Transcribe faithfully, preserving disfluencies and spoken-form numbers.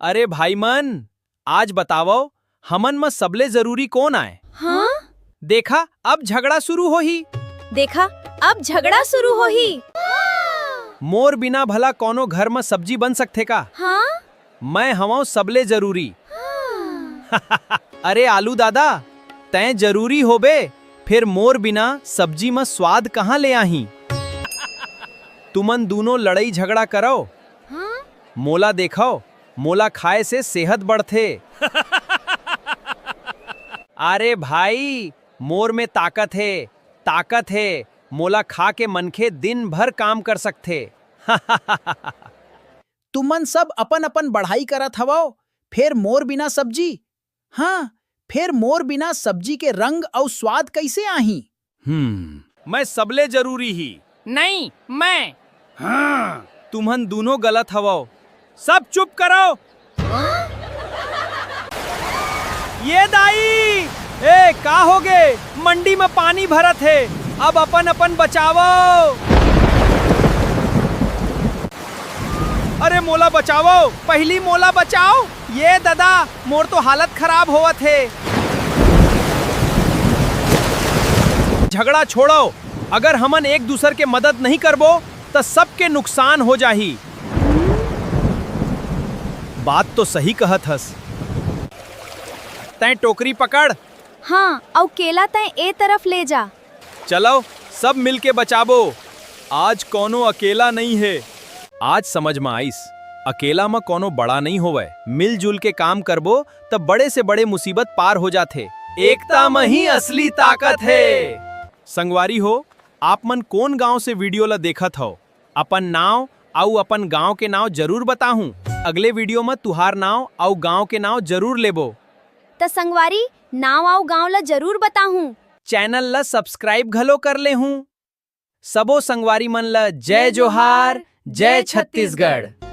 अरे भाई मन, आज बतावव, हमन म सबले जरूरी कोन आय? हाँ? देखा, अब झगड़ा शुरू होही। देखा, अब झगड़ा शुरू होही। मोर बिना भला कोनो घर म सब्जी बन सकथे का? हाँ? मैं हवंव सबले जरूरी। हाँ। अरे आलू दादा, तैं जरूरी होबे, फेर मोर बिना सब्जी म स्वाद कहाँ ले आही? तुमन दूनों लड़ई झगड़ा करव, हाँ? मोला देखव, मोला खाए से सेहत बढ़थे। अरे भाई, मोर में ताकत हे, ताकत हे, मोला खा के मनखे दिन भर काम कर सकथे। तुमन सब अपन-अपन बढ़ाई करत हवव, फेर मोर बिना सब्जी? हाँ, फेर मोर बिना सब्जी के रंग अउ स्वाद कइसे आही? हम्म, मैं सबले जरूरी ही। नहीं, मैं। हाँ, तुमन दूनों गलत हवव। सब चुप करव। ये दाई, ए, का होगे? मंडी म पानी भरत हे, अब अपन-अपन बचावव। अरे मोला बचावव, पहिली मोला बचाव। ये ददा, मोर तो हालत खराब होवत हे। झगड़ा छोड़व, अगर हमन एक दूसर के मदद नहीं करबो, त सबके नुकसान हो जाही। बात तो सही कहत हस। तैं टोकरी पकड़। हाँ, अउ केला तैं ए तरफ ले जा। चलव, सब मिलके बचाबो। आज कोनो अकेला नइ हे। आज समझ म आइस, अकेला म कोनो बड़ा नइ होवय। मिलजुल के काम करबो, त बड़े से बड़े मुसीबत पार हो जाथे। एकता म ही असली ताकत हे। संगवारी हो, आप मन कोन गांव से video ल देखत हव? अपन नाव अउ अपन गांव के नाव जरूर बताहू। अगले video म तुहार नाव अउ गांव के नाव जरूर लेबो। त संगवारी, नाव अउ गांव ल जरूर बताहू। Channel ल subscribe घलो कर लेहू। सबो संगवारी मन ल जय जोहार, जय छत्तीसगढ़।